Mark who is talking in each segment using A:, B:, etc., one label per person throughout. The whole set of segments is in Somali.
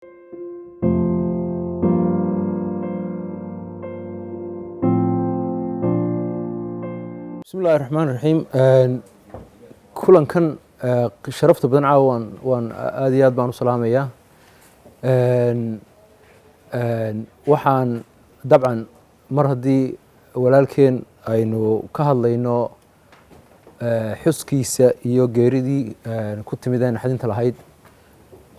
A: Bismi illahi raxmaan raxiim. Kulankan sharafta badan caawa waan aad iyo aad baan u salaamayaa. Waxaan dabcan mar haddii walaalkeen aynu ka hadlayno xuskiisa iyo geeridii ku timid ee naxdinta lahayd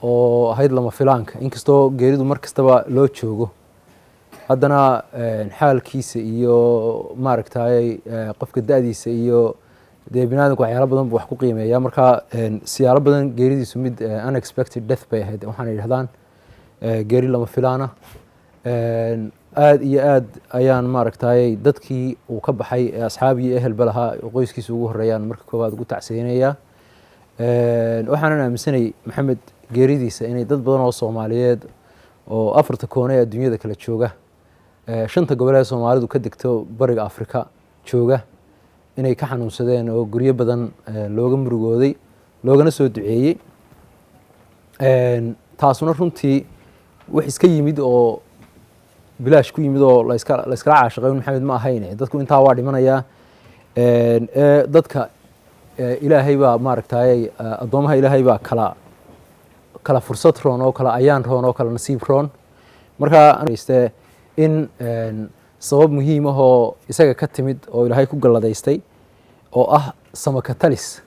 A: oo ahayd lama filaanka, inkastoo geeridu mar kastaba loo joogo, haddana xaalkiisa iyo maaragtay qofka da-diisa iyo dee biniadamku waxyaalo badan buu wax ku qiimeeya. Marka siyaalo badan geeridiisu mid unexpected death bay ahayd, waxaana yidhahdaan geeri lama filaana. Aad iyo aad ayaan maaragtay dadkii uu ka baxay ee asxaab iyo ehelba lahaa oo qoyskiisa ugu horeeyaan marka koowaad ugu tacsiyeynayaa. Waxaanan aaminsanay Maxamed geeridiisa inay dad badan oo Soomaaliyeed oo afarta koone ee adduunyada kala jooga, shanta gobol ee Soomaalidu ka degto Bariga Afrika jooga, inay ka xanuunsadeen oo guryo badan looga murugooday loogana soo duceeyey. Taasuna runtii wax iska yimid oo bilaash ku yimid oo layskala caashiqay Maxamed ma ahayne. Dadku intaa waa dhimanayaa. Ee dadka Ilaahay baa maaragtay addoomaha Ilaahay baa kala fursad roon oo kala ayaan roon oo kala nasiib roon. Marka ste in sabab muhiim ah oo isaga ka timid oo Ilaahay ku galladaystay oo ah samakatalis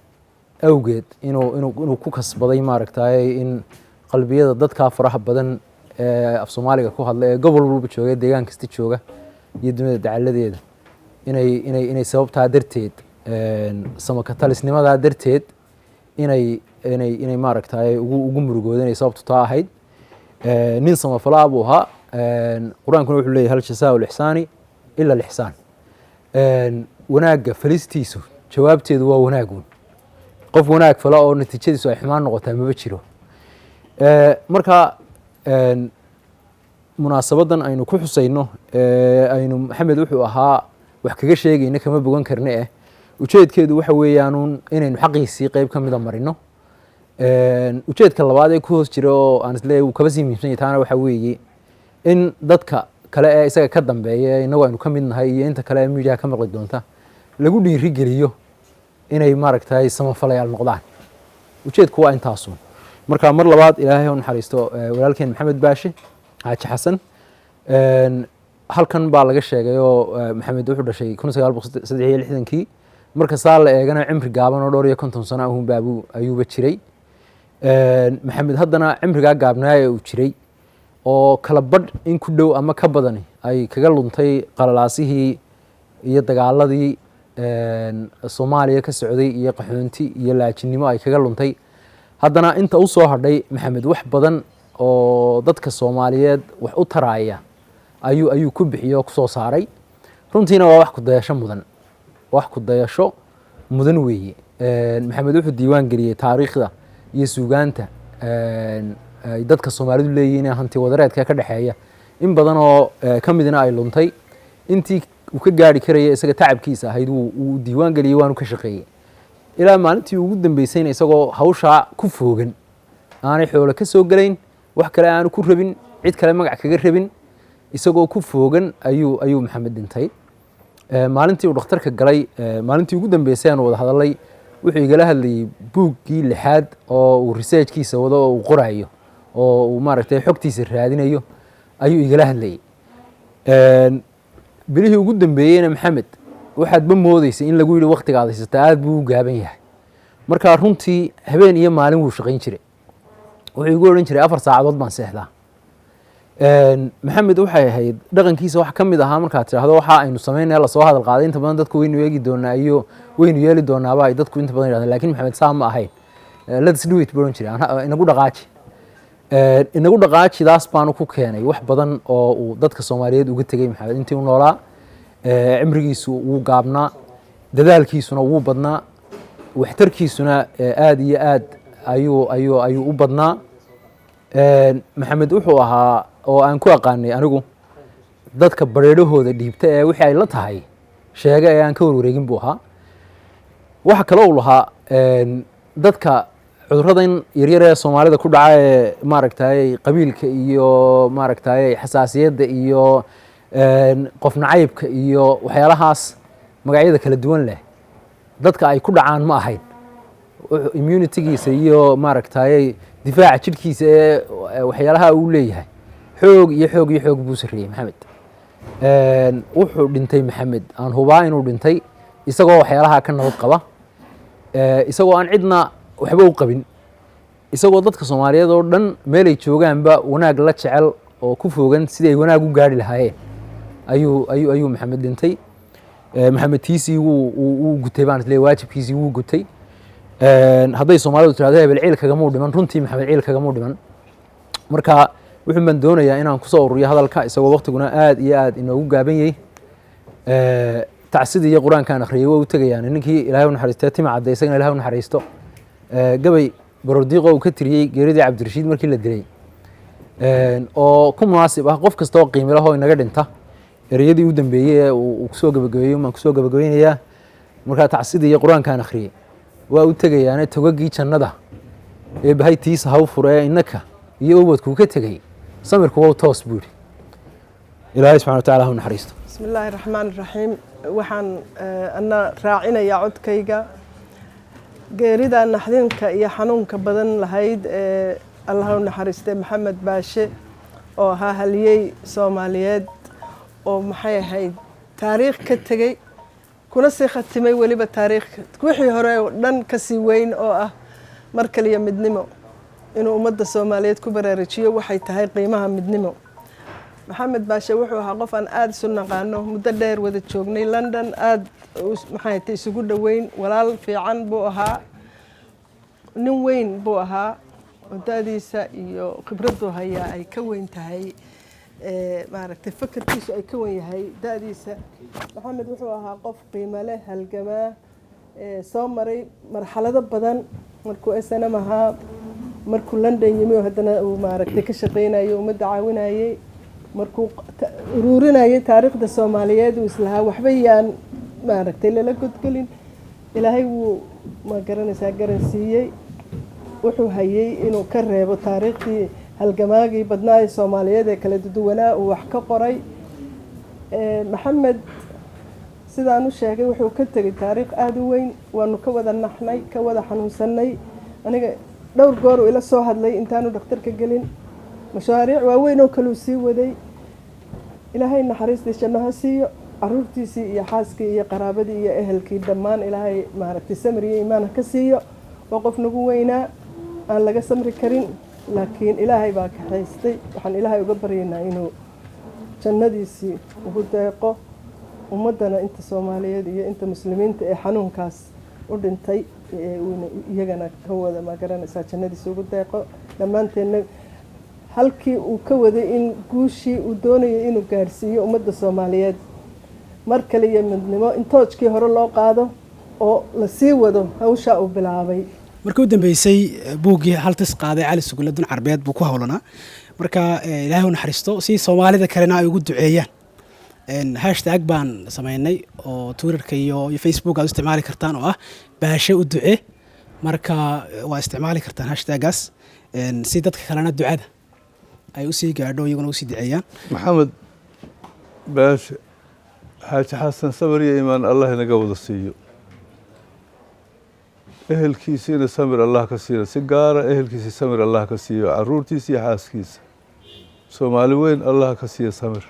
A: awgeed inuu ku kasbaday maaragtay in qalbiyada dadka faraha badan ee af Soomaaliga ku hadla ee gobol walba jooga, deegaan kasta jooga iyo dunida dacaladeeda, inay sababtaa darteed, samakatalisnimadaa darteed, inay maaragtay ugu murugoodeen inay sababtu taa ahayd. Nin samafalaa buu ahaa. Qur-aankuna wuxuu leeyahy: "Hal jazaau lixsaani ila lixsaan." Wanaagga falistiisu jawaabteedu waa wanaagun. Qof wanaag fala oo natiijadiisu ay xumaan noqotaa maba jiro. Marka munaasabadan aynu ku xusayno aynu Maxamed wuxuu ahaa wax kaga sheegayna kama bogan karne ujeedkeedu waxa weeyaanuun inaynu xaqiisii qeyb ka mida marino. Ujeedka labaad ee ku hoos jira oo aan isleeyahay wuu kaba sii muhiimsan yahay taana waxa weeye in dadka kale ee isaga ka dambeeya, innagu aynu ka mid nahay iyo inta kale ee miidiyaha ka maqli doonta, lagu dhiiri geliyo inay maaragtay samafalayaal noqdaan. Ujeedku waa intaasun. Marka mar labaad Ilaahay ha u naxariisto walaalkeen Maxamed Baashe Xaaji Xasan. Halkan baa laga sheegay oo Maxamed wuxuu dhashay 1963-kii. Marka saa la eegana cimri gaaban oo dhowr iyo 50 sano ahunbaabu ayuuba jiray Maxamed. Haddana cimrigaa gaabnaaya uu jiray oo kala badh in ku dhow ama ka badani ay kaga luntay qalalaasihii iyo dagaaladii Soomaaliya ka socday iyo qaxoonti iyo laajinimo ay kaga luntay, haddana inta u soo hadhay Maxamed wax badan oo dadka Soomaaliyeed wax u taraaya ayuu ku bixiyey oo kusoo saaray. Runtiina waa wax ku dayasho mudan, wax ku dayasho mudan weeye. Maxamed wuxuu diiwaan geliyey taariikhda iyo suugaanta ay dadka Soomaalidu leeyihiin ee hanti wadareedka ka dhexeeya, in badan oo ka midna ay luntay. Intii uu ka gaari karaya isaga tacabkiisa ahayd wuu diiwaan geliyey, waanu ka shaqeeyey ilaa maalintii ugu dambeysayna, isagoo hawshaa ku foogan, aanay xoolo ka soo gelayn, wax kale aanu ku rabin, cid kale magac kaga rabin, isagoo ku foogan ayuu Maxamed dhintay. Maalintii uu dhakhtarka galay, maalintii ugu dambeysay aanu wada hadalay, wuxuu igala hadlayey buuggii lixaad oo uu researchkiisa wado oo uu qoraayo oo uu maaragtay xogtiisa raadinayo ayuu igala hadlayey. Bilihii ugu dambeeyeyna Maxamed waxaad ma moodeysay in lagu yidhi waktigaad haysataa aad buu u gaaban yahay. Marka runtii habeen iyo maalin wuu shaqayn jiray. Wuxuu igu odhan jiray: "4 saacadood baan seexdaa." Maxamed waxay ahayd dhaqankiisa wax ka mid ahaa markaad tidhaahdo waxa aynu samaynaya lasoo hadal qaaday, inta badan dadku waynu eegi doonaa iyo waynu yeeli doonaaba ay dadku inta badan yidhahdaan, lakin Maxamed saa ma ahayn. "Let's do it," buu odhan jiray, "inagu dhaqaaji, inagu dhaqaajidaas baanu ku keenay wax badan oo uu dadka Soomaaliyeed uga tegey. Maxamed intii u noolaa cimrigiisu wuu gaabnaa, dadaalkiisuna wuu badnaa, waxtarkiisuna aad iyo aad ayuu u badnaa. Maxamed wuxuu ahaa oo aan ku aqaanay anigu dadka bareerahooda dhiibta ee wixii ay la tahay sheega ee aan ka warwareegin buu ahaa. Waxa kale uu lahaa dadka cudurdaarka badan ee Cudurradan yaryar ee Soomaalida ku dhaca ee maaragtay qabiilka iyo maaragtay xasaasiyadda iyo qof nacaybka iyo waxyaalahaas magacyada kala duwan leh dadka ay ku dhacaan ma ahayn. Immunitygiisa iyo maaragtay difaaca jidhkiisa ee waxyaalaha uu leeyahay xoog iyo xoog iyo xoog buu sarreeyey Maxamed. Wuxuu dhintay Maxamed, aan hubaa inuu dhintay isagoo waxyaalaha ka nabad qaba, isagoo aan cidna waxba u qabin, isagoo dadka Soomaaliyeed oo dhan meelay joogaanba wanaag la jecel oo ku foogan sidii ay wanaag u gaari lahaayeen ayuu Maxamed dhintay. Maxamed tiisii wuu gutay baan isleeyahay, waajibkiisii wuu gutay. Hadday Soomaalidu tirahdo hebel ciil kagamuu dhiman, runtii Maxamed ciil kagamuu dhiman. Marka wuxuun baan doonayaa inaan kusoo ururiyo hadalka, isagoo waqtiguna aad iyo aad inoogu gaaban yahay. Tacsidii iyo qur-aankaan akhriyay waa u tegayaan ninkii Ilaahay u naxariistee Tima Cadde, isagana Ilahay u naxariisto. Gabay barordiiqo uu ka tiriyey geeridii Cabdirashiid markii la dilay oo ku munaasib ah qof kasta oo qiimo leh oo inaga dhinta, ereyadii u dambeeyey ee uu kusoo gabagabeeyey baan kusoo gabagabeynayaa. Markaa tacsidii iyo qur-aankaan akhriyey waa u tegayaane, togagii jannada ee bahay tiisa ha u furee, innaka iyo ubadkuu ka tegey samirku wow toos buu yidhi. Ilaahay subxana wa tacala ha u naxariisto.
B: Bismi illaahi raxmaan raxiim. Waxaan ana raacinayaa codkayga geerida naxdinka iyo xanuunka badan lahayd ee Allah u naxariistay Maxamed Baashe, oo ahaa haliyey Soomaaliyeed oo maxay ahayd taariikh ka tegey, kuna sii khatimay weliba taariikh wixii hore oo dhan kasii weyn, oo ah mar kaliya midnimo, inuu ummadda Soomaaliyeed ku baraarujiyo waxay tahay qiimaha midnimo. Maxamed Baashe wuxuu ahaa qof aan aada isu naqaano, muddo dheer wada joognay London, aada maxay tay isugu dhoweyn. Walaal fiican buu ahaa, nin weyn buu ahaa oo da-diisa iyo khibraddu hayaa ay ka weyn tahay, maaragtay fakarkiisu ay ka weyn yahay da-diisa. Maxamed wuxuu ahaa qof qiimo leh, halgamaa, soo maray marxalado badan, markuu SNM ahaa, markuu London yimi oo haddana uu maaragtay ka shaqeynayay, ummadda caawinayay, markuu ururinayay taariikhda Soomaaliyeed uu islahaa waxba yaan maaragtay lala godgelin. Ilaahay wuu ma garanaysaa garansiiyey. Wuxuu hayay inuu ka reebo taariikhdii halgamaagii badnaa ee Soomaaliyeed ee kala duwanaa uu wax ka qoray. Maxamed sidaan u sheegay wuxuu ka tegay taariikh aada u weyn. Waanu ka wada naxnay, ka wada xanuunsanay. Aniga dhowr goor uu ila soo hadlay intaanu dhakhtarka gelin, mashaariic waaweyn oo kaleu sii waday. Ilaahay naxariistii janno ha siiyo. Caruurtiisii iyo xaaskii iyo qaraabadii iyo ehelkii dhammaan Ilaahay maaragtay samir iyo iimaan ha ka siiyo. Waa qof nagu weynaa aan laga samri karin, laakiin Ilaahay baa kaxaystay. Waxaan Ilaahay uga baryaynaa inuu jannadiisii ugu deeqo, ummaddana inta Soomaaliyeed iyo inta muslimiinta ee xanuunkaas u dhintay uuna iyagana ka wada ma garanaysaa jannadiisa ugu deeqo dhammaanteenna. Halkii uu ka waday in guushii uu doonayay inuu gaadhsiiyo ummadda Soomaaliyeed mar kale iyo midnimo, in toojkii hore loo qaado oo lasii wado hawshaa uu bilaabay.
C: Markii u dambeysay buuggii haltis qaaday Cali Sugulle Dun Carbeed buu ku howlanaa. Marka Ilaahay u naxariisto, si Soomaalida kalena ay ugu duceeyaan hashtag baan samaynay oo Twitterka iyo Facebook aad u isticmaali kartaan, oo ah "Baashe u duce". Marka waa isticmaali kartaan hashtagaas si dadka kalena ducada ay usii gaadho, iyaguna usii duceeyaan.
D: Maxamed Baashe Xaaji Xasan samir iyo iimaan Allah inaga wada siiyo, ehelkiisiina samir Allah ka siiyo, si gaara ehelkiisi samir Allah ka siiyo, caruurtiisa iyo xaaskiisa, Soomaali weyn Allah ka siiyo samir,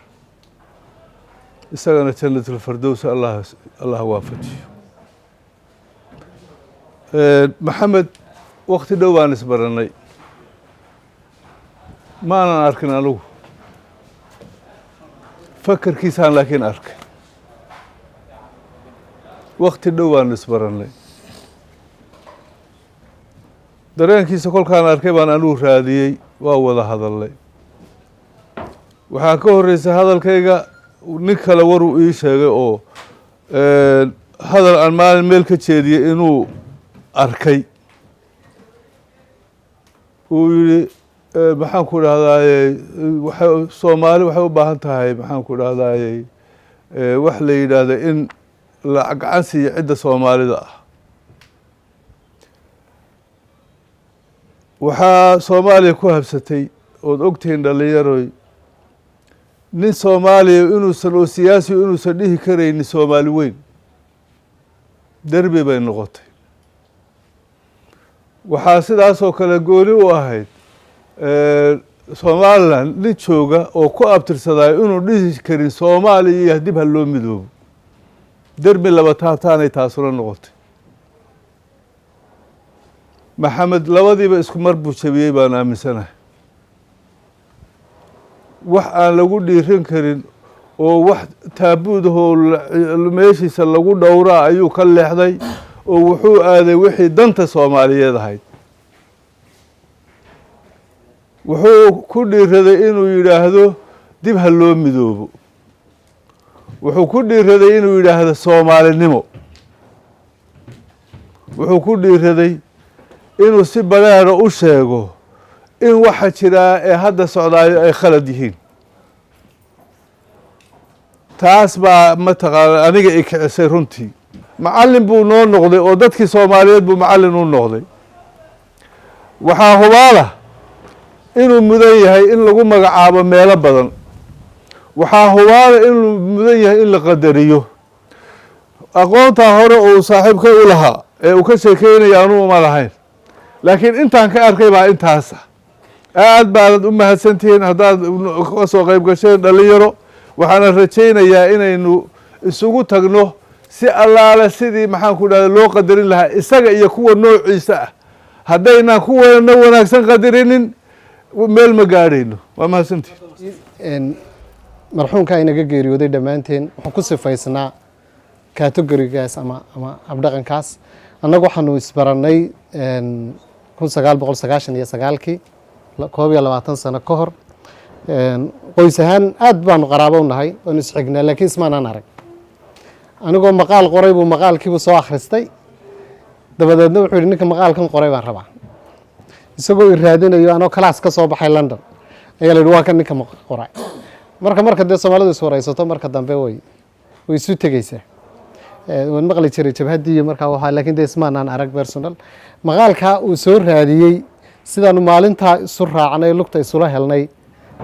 D: isagana Jannatulfardows Allah waafajiyo. Maxamed wakti dhow baan isbarannay, maanan arkin anigu fakarkiisaan, laakiin arkay. Wakti dhow baan isbarannay, dareenkiisa kolkaan arkay baan anigu raadiyey, waa wada hadalnay. Waxaa ka horreysay hadalkayga nin kale waruu ii sheegay oo hadal aan maalin meel ka jeediyey inuu arkay, uu yidhi, maxaan ku dhahdaayey, waxay Soomaali waxay u baahan tahay, maxaan ku dhahdaayey, wax la yidhaahda in la gacan siiyo cidda Soomaalida ah. Waxaa Soomaaliya ku habsatay ood ogtihiin, dhallinyaroy, nin Soomaaliya inuusan oo siyaasi inuusan dhihi karaynin Soomaali weyn. Derbi bay noqotay. Waxaa sidaasoo kale gooni u ahayd Somaliland nin jooga oo ku abtirsadaayo inuu dhihi karin Soomaaliya iyo dib ha loo midoobo. Derbi laba taabtaanay taasuna noqotay. Maxamed labadiiba isku mar buu jabiyey baan aaminsanahay. Wax aan lagu dhiiran karin oo wax taabuudahoo meeshiisa lagu dhowraa ayuu ka leexday, oo wuxuu aaday wixii danta Soomaaliyeed ahayd. Wuxuu ku dhiiraday inuu yidhaahdo dib ha loo midoobo. Wuxuu ku dhiiraday inuu yidhaahdo Soomaalinimo. Wuxuu ku dhiiraday inuu si badheera u sheego in waxa jiraa ee hadda socdaayo ay khalad yihiin. Taas baa mataqaana aniga i kicisay runtii. Macallin buu noo noqday oo dadkii Soomaaliyeed buu macallin u noqday. Waxaa hubaala inuu mudan yahay in lagu magacaabo meelo badan. Waxaa hubaala inuu mudan yahay in la qadariyo. Aqoontaa hore uu saaxiibkay u lahaa ee uu ka sheekeynaya anuu uma lahayn, laakiin intaan ka arkay baa intaasa. Aad baanad u mahadsantihiin haddaad ka soo qayb gasheen, dhalinyaro. Waxaana rajaynayaa inaynu isugu tagno si allaale sidii, maxaan ku dhahda, loo qadarin lahaa isaga iyo kuwa noociisa ah. Haddaynaan kuwana wanaagsan qadarinin, meel ma gaadhayno. Waa mahadsantihin.
E: Marxuumka inaga geeriyooday dhammaanteen wuxuu ku sifaysnaa category-gaas ama habdhaqankaas. Annagu waxaanu isbarannay 1999-kii, 21 sano ka hor. Qoys ahaan aad baanu qaraabo u nahay, waanu isxignaa, laakiin ismaanaan arag. Anigoo maqaal qoray buu maqaalkiibuu soo akhristay. Dabadeedna wuxuu yidhi, "Ninka maqaalkan qoray baan rabaa." Isagoo i raadinayo anoo class ka soo baxay London ayaa la yidhi, "Waa kan ninka qoray." Marka dee Soomaalidu is waraysato, marka dambe way isu tegeysaa. Waan maqli jiray jabhaddii iyo markaa waxaa, laakiin dee ismaanaan arag personal. Maqaalkaa uu soo raadiyey, sidaanu maalintaa isu raacnay, lugta isula helnay,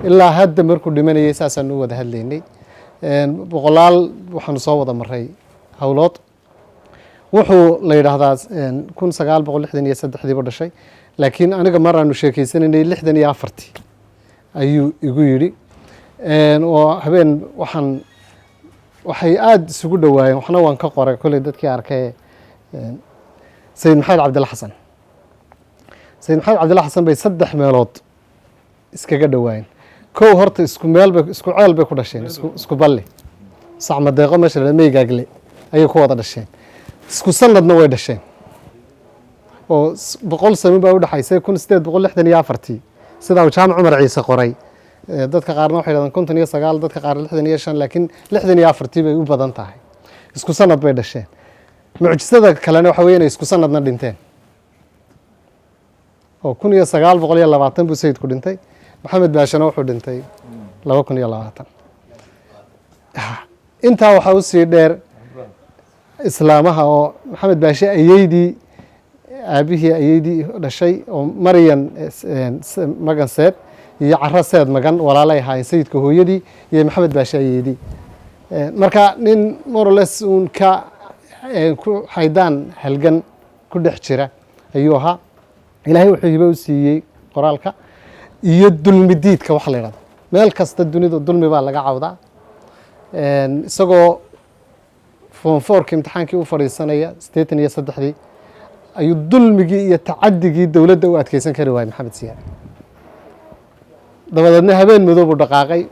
E: ilaa hadda markuu dhimanayay saasaanu u wada hadlaynay. Boqolaal waxaanu soo wada maray howlood. Wuxuu la yidhaahdaa 1963-dii buu dhashay, laakiin aniga mar aanu sheekeysanaynay 64-tii ayuu igu yidhi. Oo habeen waxay aada isugu dhowaayeen, waxna waan ka qoray kolley dadkii arkay, Sayid Maxamed Cabdilla Xasan. Sayid Maxamed Cabdilla Xasan bay saddex meelood iskaga dhowaayeen. Kow, horta isku meel bay, isku ceel bay ku dhasheen, isku balli, Sacmadeeqo meesha la Meygaagle ayay ku wada dhasheen. Isku sanadna way dhasheen oo 100 sano baa udhexaysay, 1864-tii, sida uu Jaamac Cumar Ciise qoray. Dadka qaarna waxay dhahdaan 59, dadka qaar 65, laakiin 64-tii bay u badan tahay. Isku sanad bay dhasheen. Mucjisada kalena waxa weye inay isku sanadna dhinteen, oo 1920 buu Sayidku dhintay, Maxamed Baashana wuxuu dhintay 2020. Intaa waxaa usii dheer islaamaha, oo Maxamed Baashe ayeydii, aabihii ayeydii dhashay oo Maryan Magan Seed iyo Caro Seed Magan walaalay ahaayeen, Sayidka hooyadii iyo Maxamed Baashe ayeydii. Marka nin morales uun ka ku xaydaan halgan ku dhex jira ayuu ahaa. Ilaahay wuxuu hibo u siiyey qoraalka iyo dulmi diidka. Waxa la yidhahdo meel kasta dunida dulmi baa laga cawdaa. Isagoo form four-ka imtixaankii u fadhiisanaya 83-dii ayuu dulmigii iyo tacadigii dowladda u adkeysan kari waayey Maxamed Siyaad. Dabadeedna habeen madow buu dhaqaaqay,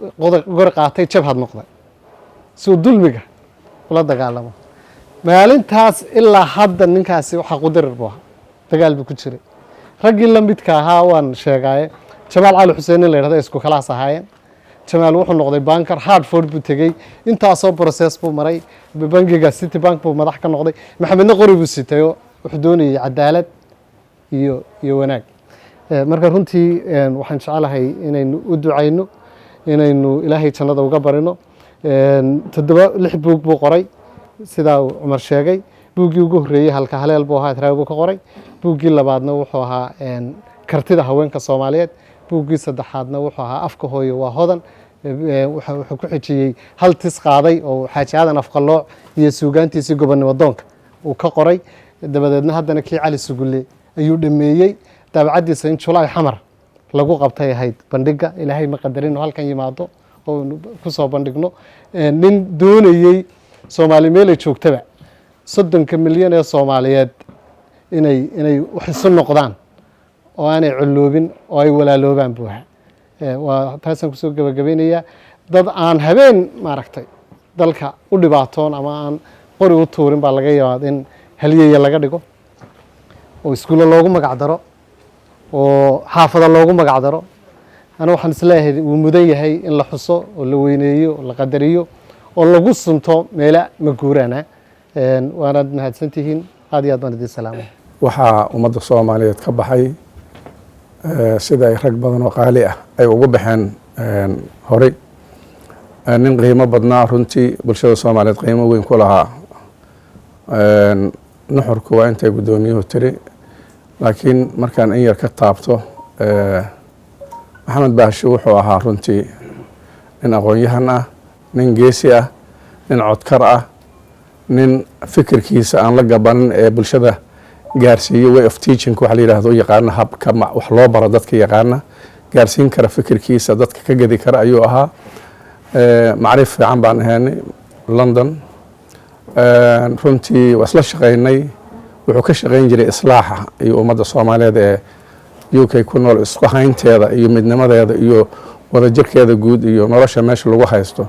E: gor qaatay, jabhad noqday si uu dulmiga ula dagaalamo. Maalintaas ilaa hadda ninkaasi waxaa qudirir buu ahaa, dagaal buu ku jiray. Raggii la midka ahaa waan sheegaaye, Jamaal Cali Xuseen nin la yidhahdo isku class ahaayeen. Jamaal wuxuu noqday banker, Hartford buu tegey, intaasoo process buu maray, bangiga City Bank buu madax ka noqday. Maxamedna qori buu sitayoo wuxuu doonayay cadaalad iyo wanaag. Marka runtii waxaan jecelahay inaynu u ducayno, inaynu Ilaahay jannada uga barino. Toddoba lix buug buu qoray, sidaa uu Cumar sheegay. Buuggii ugu horreeyey Halka Haleel buu ahaa, Itraawi buu ka qoray. Buuggii labaadna wuxuu ahaa Kartida haweenka Soomaaliyeed. Buuggii saddexaadna wuxuu ahaa Afka Hooyo Waa Hodan. Wuxuu ku xijiyey Hal Tis Qaaday, oo Xaaji Aadan Afqalooc iyo suugaantiisii gobonnimo doonka uu ka qoray. Dabadeedna haddana kii Cali Sugulle ayuu dhameeyey daabacaddiisa, in Julaay Xamar lagu qabtay ahayd bandhiga. Ilaahay ma qadarin inuu halkan yimaado oo ku soo bandhigno. Nin doonayey Soomaali meelay joogtaba, 30-ka milyan ee Soomaaliyeed, inay wax isu noqdaan oo aanay colloobin oo ay walaaloobaan buu ahaa. Waa taasaan kusoo gabagabeynayaa. Dad aan habeen maaragtay dalka u dhibaatoon ama aan qori u tuurin baa laga yaabaa in halyeeye laga dhigo oo iskuulo loogu magac daro oo xaafado loogu magac daro. Ana waxaan isleeyahay wuu mudan yahay in la xuso oo la weyneeyo oo la qadariyo oo lagu sunto meelo maguuraana. Waanaad mahadsantihiin, aad iyo aad baan idin salaamay.
F: Waxaa ummadda Soomaaliyeed ka baxay, sida ay rag badan oo qaali ah ay ugu baxeen horey, nin qiimo badnaa runtii, bulshada Soomaaliyeed qiimo weyn ku lahaa. Nuxurku waa intay guddoomiyuhu tiri, laakiin markaan in yar ka taabto, Maxamed Baashi wuxuu ahaa runtii nin aqoon-yahan ah, nin geesi ah, nin codkar ah, nin fikirkiisa aan la gabanin ee bulshada gaarsiiyo. Way of teaching waxa la yidhahdo u yaqaana, habka wax loo baro dadka yaqaana, gaarsiin kara fikirkiisa, dadka ka gedi kara ayuu ahaa. Macrif fiican baan ahaynay London. Runtii waa isla shaqaynay. Wuxuu ka shaqayn jiray islaaxa iyo ummadda Soomaaliyeed ee UK ku nool isku haynteeda iyo midnimadeeda iyo wadajirkeeda guud iyo nolosha meesha lagu haysto.